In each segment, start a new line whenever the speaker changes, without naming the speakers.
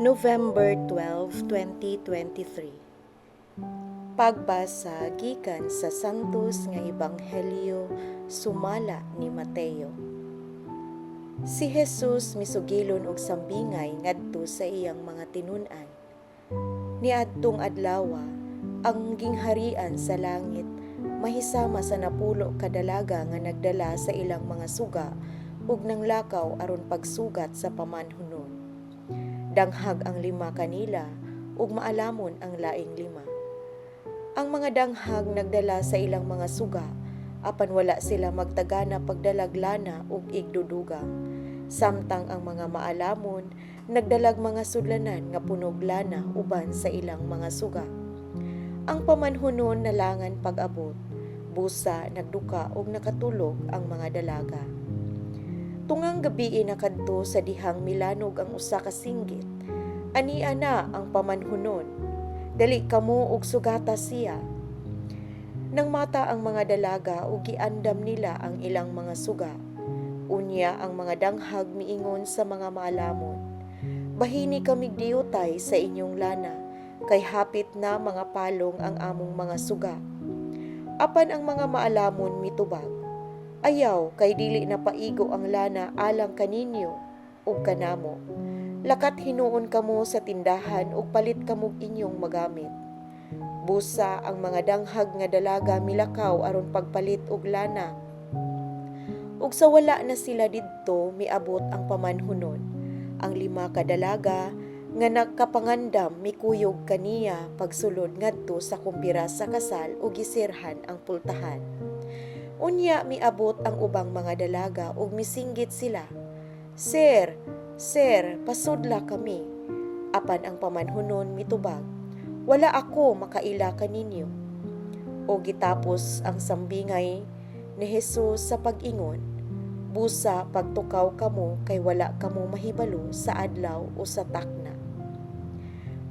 November 12, 2023. Pagbasa gikan sa Santos nga Ebanghelyo sumala ni Mateo. Si Jesus misugilon og sambingay ngadto sa iyang mga tinun-an. Niadtong adlawa, ang gingharian sa langit mahisama sa 10 ka dalaga nga nagdala sa ilang mga suga ug nanglakaw aron pagsugat sa pamanhunon. Danghag ang lima kanila ug maalamon ang laing lima. Ang mga danghag nagdala sa ilang mga suga, apan wala sila magtagana pagdalag lana ug igdudugang. Samtang ang mga maalamon nagdalag mga sudlanan nga punog lana uban sa ilang mga suga. Ang pamanhunon nalangan pag-abot, busa nagduka ug nakatulog ang mga dalaga. Tungang gabii nakadto sa dihang milanog ang usa ka singgit, "Ania na ang pamanhunon. Dali kamo ug sugata siya." Nangmata ang mga dalaga ug giandam nila ang ilang mga suga. Unya ang mga danghag miingon sa mga maalamon, "Bahini kamig diutay sa inyong lana, kay hapit na mga palong ang among mga suga." Apan ang mga maalamon mitubag, "Ayaw, kay dili na paigo ang lana alang kaninyo ug kanamo. Lakat hinuon kamo sa tindahan ug palit kamog inyong magamit." Busa ang mga danghag nga dalaga milakaw aron pagpalit og lana. Ug sa wala na sila didto, miabot ang pamanhunon. Ang lima ka dalaga nga nagkapangandam mikuyog kaniya pagsulod ngadto sa kumbira sa kasal ug giserhan ang pultahan. Unya miabot ang ubang mga dalaga ug misinggit sila, 'Sir, sir, pasudla kami.' Apan ang pamanhunon mitubag, 'Wala ako makaila kaninyo.'" O gitapos ang sambingay ni Jesus sa pag-ingon, "Busa pagtukaw kamo kay wala kamo mahibalo sa adlaw o sa takna."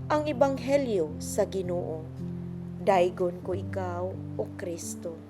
Ang Ebanghelyo sa Ginoo. Daygon ko ikaw, o Kristo.